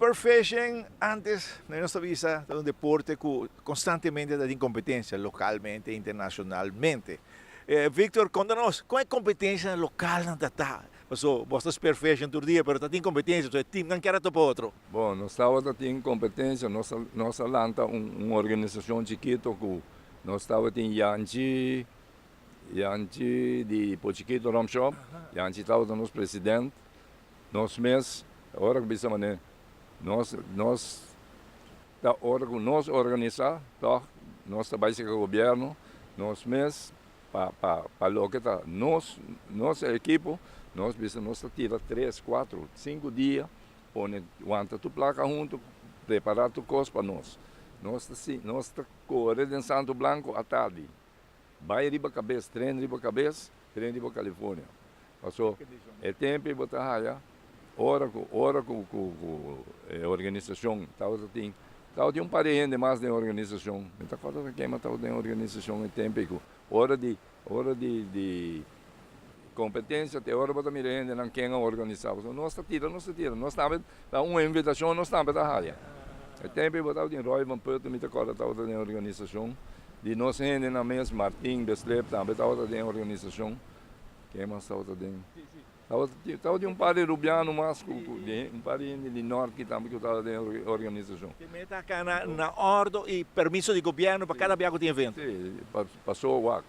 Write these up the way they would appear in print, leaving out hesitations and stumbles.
Spearfishing antes nos ta bisa ta un deporte cu constantemente ta tin competencia localmente e internacionalmente. Victor, conta nos con e competencianan localnan ta ta? Paso bos ta spearfishing tur dia pero ta tin competencia, so e teamnan kier a topa otro. Bon, nos tabata tin competencia, nos a nos a lanta un un organisacion chikito cu nos tabatin Yanchi, Yanchi di Pochiquito Rum Shop, Yanchi tabata nos president. Nos mes, ora ku bisa manera nos nos ta ora ku nos organisá tòg nos ta bai seka gobièrnu nos mes pa pa pa loke ta nos nos ekipo nos bisa nos ta tira tres kuatro sinku dia pone wanta tur plaka huntu prepará tur kos pa nos nos ta si nos ta kore den Santo Blanco atardi bai riba kabes tren riba kabes tren riba California. Paso e tempo ei bo ta haya ora ku ora ku ku ku e organisashon tabata tin tabatin un par di hende mas den e organisashon mi ta kòrda ta kema tabata den e organisashon e tempo ei ku ora di ora di di kompetensia te ora bo ta mira e hendenan ken a organisá pasobra nos ta tira nos ta tira nos tambe ta un invitashon nos tambe ta haya e tempo ei bo tabatin Roy van Putten mi ta kòrda tabata den e organisashon di nos hendenan mes Martin Beslep tambe tabata den e organisashon. Ken mas tabata den? Tabatin un par di rubiano mas ku un par di hende di nort ki tambe ku tabata den e organisashon. Te meta a kana na ordo i permiso di gobièrnu pa kada bia ku tin evento. Si, pasó wak.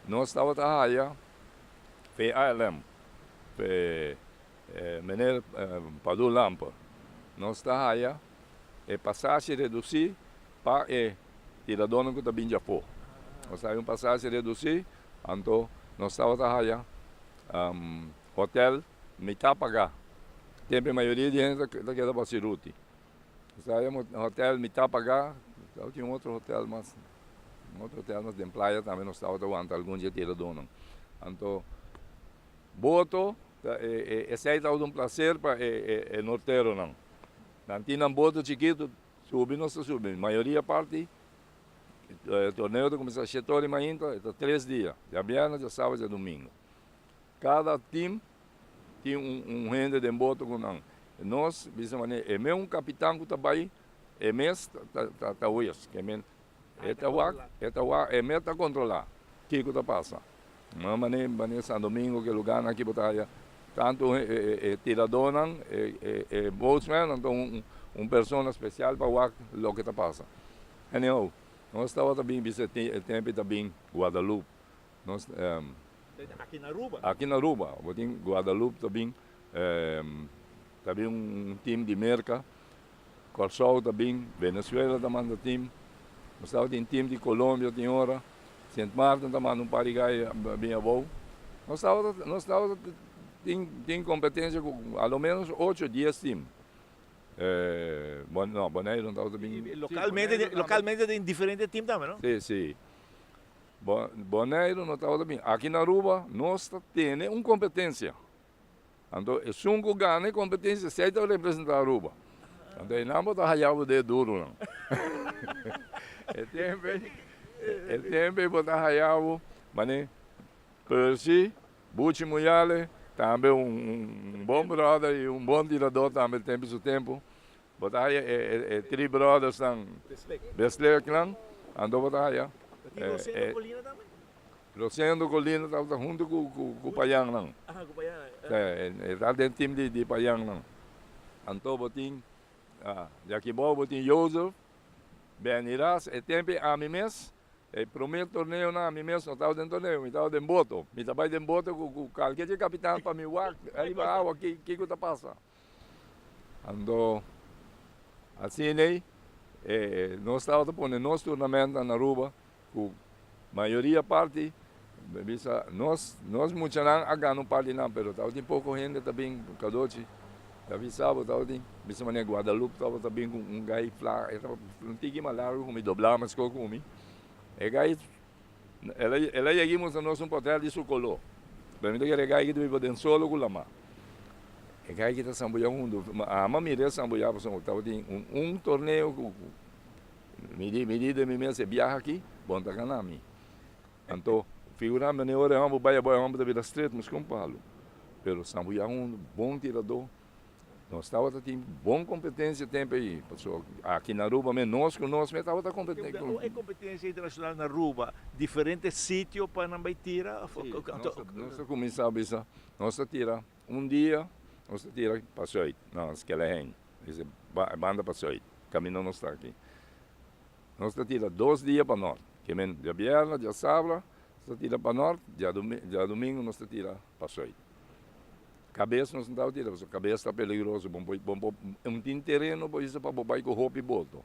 Nos tabata haya VALM, meneer Padu Lampe. Nos ta haya e pasashi redusí pa e tiradónan ku ta bin djafó. Nos ta haya un pasashi redusí. Anto nos tabata haya hotel mitá pagá. Tempu e mayoria di hende ta keda Basiruti. Nos ta haya hotel mitá pagá, tabatin un otro hotel mas, un otro hotel mas den playa tambe nos tabata wanta algun dje tiradónan. Anto boto, esei tabata un placer pa e norteronan. Nan tin nan boto chikitu, subi nos ta subi, mayoria parti E torneo ta kuminsá shete ora di mainta, e ta tres dia, djabièrnè, djasabado, djadumingu. Kada tim tin un hende den boto ku nan. Nos bisa manera e mes un kapitan ku ta bai, e mes ta wes, ke men e ta wak, e ta wak, e mes ta kontrolá kiko ta pasa. No manera manera San Domingo ke lugarnan aki bo ta haya tantu e tiradónan, e boatsman, anto un persona spesial pa wak loke ta pasa. Anyhow, nos tabata bin bisa e tempo ta bin Guadalupe. Nos Aki na Aruba? Aki na Aruba. Bo tin Guadalupe ta bin, ta bin un team di Merca, Kòrsou ta bin, Venezuela ta manda team, nos tabatin team di Colombia tin ora, Sint Maarten ta manda un par di gai bin abou. Nos tabata, nos tabata tin tin competencia cu a lo menos ocho, dies team. No, Boneiru no tabata bin. Localmente, localmente tin diferente team tambe, no? Si, si. Boneiru no tabata bin. Aki na Aruba nos ta tene un competencia. Anto esun cu gana e competencia esey ta representa Aruba. Anto eynan bo ta haya bo den duronan. E tempo ey, e tempo ey bo ta haya bo mane Percy. Buchi Muyale, tambe un bon brother y un bon tirador tambe tempo su tempo. Bo ta haya e tri brothersnan Besleeknan, anto bo ta haya Rosendo Colina tambe? Rosendo Colina tabata hunto cu Payannan. E ta den team di Payannan. Anto bo tin, di aki bou bo tin Joseph, Benny Ras, e tempo ami mes. E prome torneonan ami mes no tabata den torneo, mi tabata den boto. Mi ta bai den boto ku kalke dje kapitan pa mi wak ariba awa kiko ta pasa. Anto asina ei nos tabata pone nos turnamentonan na Aruba ku mayoria parti mi bisa nos nos muchanan a gana un par di nan pero tabatin poko hende ta bin kadochi. Ta bisa bo tabatin bisa manera Guadalupe tabata bin ku un gai fla e tabata un tiki mas largu ku mi doblá meskos ku mi e gai el a el a yega i mustra nos un potrèt di su koló pero mi ta kere e gai ki ta biba den solo ku lamá e gai ki ta sambuyá huntu ama mira e sambuyá pasobra tabatin un un torneo ku mi di mi di den mi mes e biaha aki bon ta gana mi. Anto, figura mi ora e homber bai abou e homber ta bira stret meskon palu. Pero Sambo ya un bon tiradó. Nos tabata tin bon competencia tempo ei, pasobra aki na Aruba mes nos cu nos mes tabata compete. Cu e competencia internacional na Aruba, diferente sitio pa nan bay tira? Si, nos ta cuminsa bisa, nos ta tira un dia, nos ta tira pa zuid, na Skelehein, banda pa zuid, caminda nos ta aki. Nos ta tira dos dia pa nort, ke men diabierna, diasabra, nos ta tira pa nort, diadomingo nos ta tira pa zuid. Kabes nos no tabata tira pasobra kabes ta peligroso, bo bo bo un tin tereno por bisa pa bo bai ku hopi boto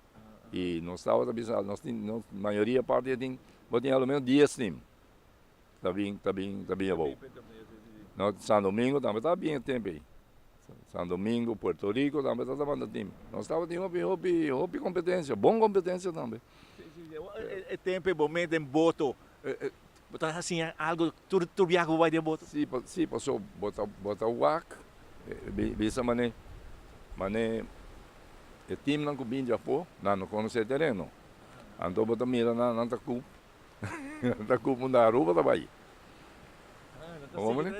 i nos tabata bisa nos tin nos mayoria parti a tin bo tin alo menos dies tim ta bin ta bin ta bin abou. No San Domingo tambe ta bin e tempo ei San Domingo, Puerto Rico tambe ta manda tim nos tabatin hopi hopi hopi kompetensia bon kompetensia tambe. E tempo ei bo mete den boto Bo ta hasiña algo tur tur biaha ku bo bai den boto? Si, si, paso bo ta bo ta wak bisa mane mane e teamnan ku bin di afó nan no konosé e tereno. Anto bo ta mira nan nan ta kub nan ta kub unda Aruba ta bai.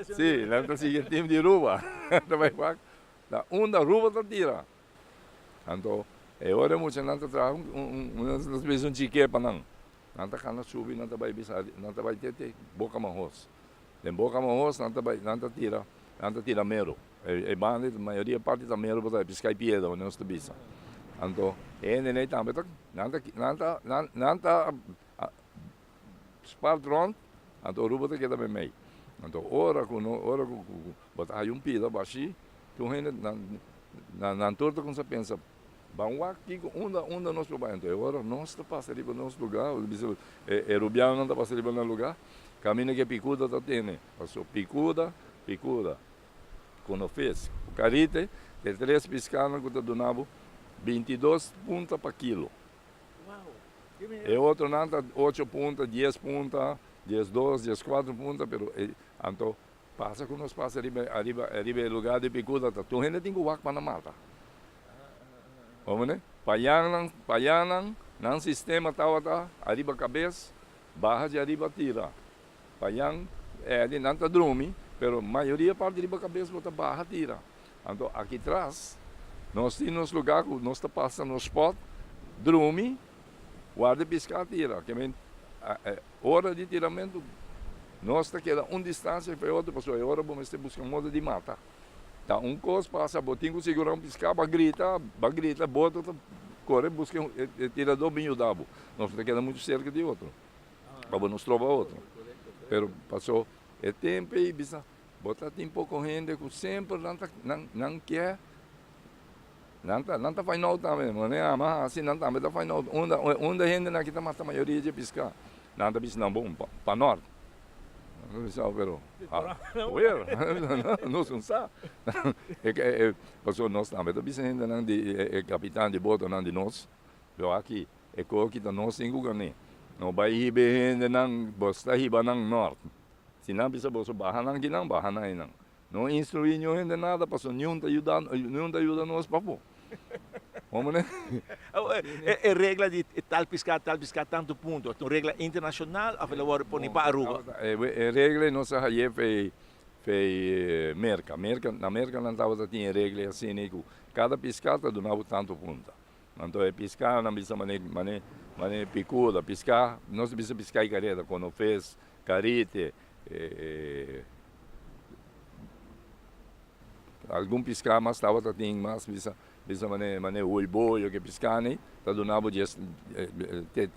Si, nan ta sigui e team di Aruba. Nan ta bai wak na unda Aruba ta tira. Anto e ora e muchanan ta traha un un un un chike pa nan. Nan ta kana subi, nan ta bai bisa, nan ta bai te te Boca Mahos. Den Boca Mahos nan ta bai, nan ta tira, nan ta tira mero. E e banda ei, mayoria parti ta mero pasobra e pisca e piedra manera nos ta bisa. Anto e hende nei tambe ta, nan ta, nan ta, nan nan ta spart rond, anto Aruba ta keda meimei. Anto ora ku no, ora ku ku bo ta haya un pida bashi, tur hende nan nan nan tur ta kuminsá pensa. Ban wak kiko unda unda nos por bai anto e ora nos ta pasa riba nos luga bisa e e rubianonan ta pasa riba nan luga kaminda ke pikuda ta tene paso pikuda pikuda ku no fes ku karite te tres piskanan ku ta duna bo 22 punta pa kilo e otronan ta ocho punta dies punta 12 14 punta pero e anto pasa ku nos pasa riba ariba riba e luga di pikuda ta tur hende tin ku wak pa nan mata. Homene, payannan, payannan, nan sistema tabata ariba kabes, baha dje ariba tira. Payan, edi nan ta drumi, pero mayoria parti riba kabes bo ta baha tira. Anto aki tras, nos tin nos lugar ku nos ta pasa nos spot, drumi, warda piská tira. Ke men, ora di tiramentu, nos ta keda un distansia for e otro, pasobra e ora bo mester buska moda di mata. Ta un kos pasa, bo tin ku sigurá un piská, bo a grita, bo a grita, boto ta kore buska e tiradó bin yuda bo. Nos no ta keda muchu serka di otro, pa bo no stroba otro. Pero pasó e tempu ei bisa, bo ta tin poko hende ku semper nan ta, nan, nan ke, nan ta, nan ta find out tambe, manera ama hasi nan tambe ta find out unda, unda hendenan aki ta mata mayoria dje piská. Nan ta bisa nan bon pa nort. Nan ta bisa pero where? Nos no sa. Pasobra nos tambe ta bisa hendenan di e kapitan di botonan di nos, lo aki e kos aki ta nos tin ku gané. No bai hiba e hendenan, bos ta hiba nan nort. Si nan bisa boso baha nan kinan, baha nan einan. No instruí niun hende nada pasobra niun ta yuda niun ta yuda nos pafó. Hombre. E regla di tal piská tal piská tantu punto ta un regla internashonal òf el a wòrdu poni pa Aruba? E regla ei nos a haye fei fei Merka. Merka na Merka nan tabata tin e regla ei asina ei ku kada piská ta duna bo tantu punta. Anto e piská nan bisa mane mane mane pikuda piská nos ta bisa piská i kareta konofes karite Algun piská mas tabata tin mas bisa bisa mane mane hui boyo ke piská ni ta duna bo dies te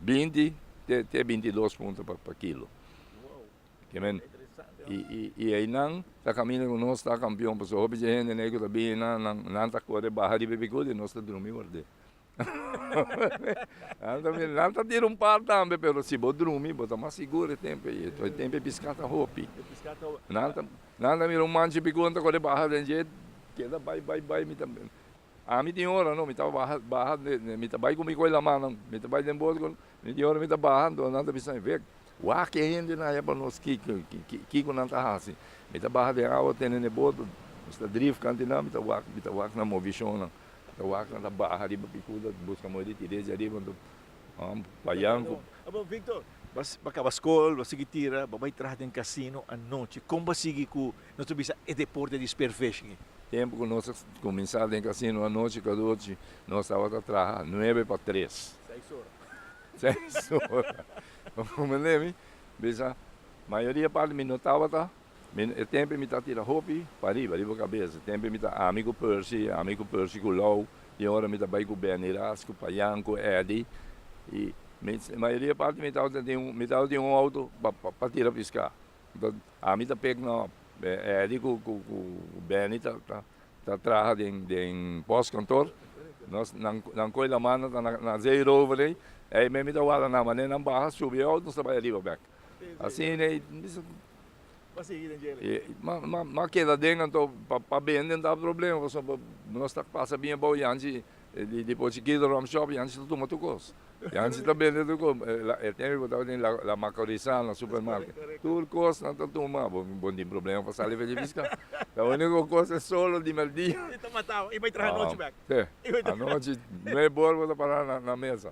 20 te te 22 punto pa pa kilo. Ke men i i i einan ta kaminda ku nos ta kampion pasobra hopi dje hende nei ku ta bini nan nan nan ta kore baha riba e bikudi nos ta drumi ward'é. Nan ta tira un par tambe, pero si bo drumi bo ta mas sigur e tempo ei. E tempo e piská ta hopi. Nan ta nan ta mira un manchi pikun ta kore baha den dje, keda bai bai bai. Mi ta ami tin ora no, mi ta baha baha mi ta bai ku mi koe laman, mi ta bai den bot ku mi tin ora mi ta baha anto nan ta bisa mi, Vic, wak e hendenan aya pa nos kiko kiko nan ta hasi. Mi ta baha den awa tene na e bot, nos ta drif kanti nan, mi ta wak mi ta wak nan movishonnan. Ta wak nan ta baha riba picuda busca moe di tira dje ariba anto payan cu. Abo Victor, bo caba scol, bo sigui tira, bo bay traha den casino anochi, con bo sigui cu nos ta bisa e deporte di spearfishing? Tempu ku nos a kuminsá den kasino anochi kadochi, nos tabata traha nuebe pa tres. Seis ora. Seis ora. Bo comprende mi? Bisa, mayoria parti mi no tabata, mi e tempu mi ta tira hopi pariba, riba kabes. E tempu mi ta ami ku Percy, ami ku Percy ku Lou, tin ora mi ta bai ku Benny Ras, ku Payan, ku Eddie. I mi mayoria parti mi tabata tin un, mi tabatin un outo pa pa tira piská. Anto ami ta pek no Eddie ku ku ku Benny ta ta ta traha den den postkantoor. Nos nan nan koe laman ta na na zeerover ei. Ei mi ta warda nan manera nan baha subi e outo nos ta bai ariba bek. Asina ei bisa Bo a sigui den djele. Ma ma ma keda den anto pa pa bende no ta problema pasobra nos ta pasa bien abou yanchi Di di por chikito rum shop yanchi ta tuma tur kos. Yanchi ta bende tur kos. E tempo bo tabatin la la Macorizana supermarket. Tur kos nan ta tuma. Bo bo tin problema pa sali fechi piska. La uniko kos e solo di merdia. E ta matao i bai traha anochi bek. Si. Anochi nuebe or bo ta para na na mesa.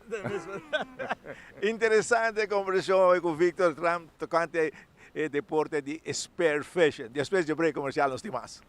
Interesante kombersashon awe ku Victor Tram tokante e deporte di spearfishing. Despues dje break komersial nos tin mas.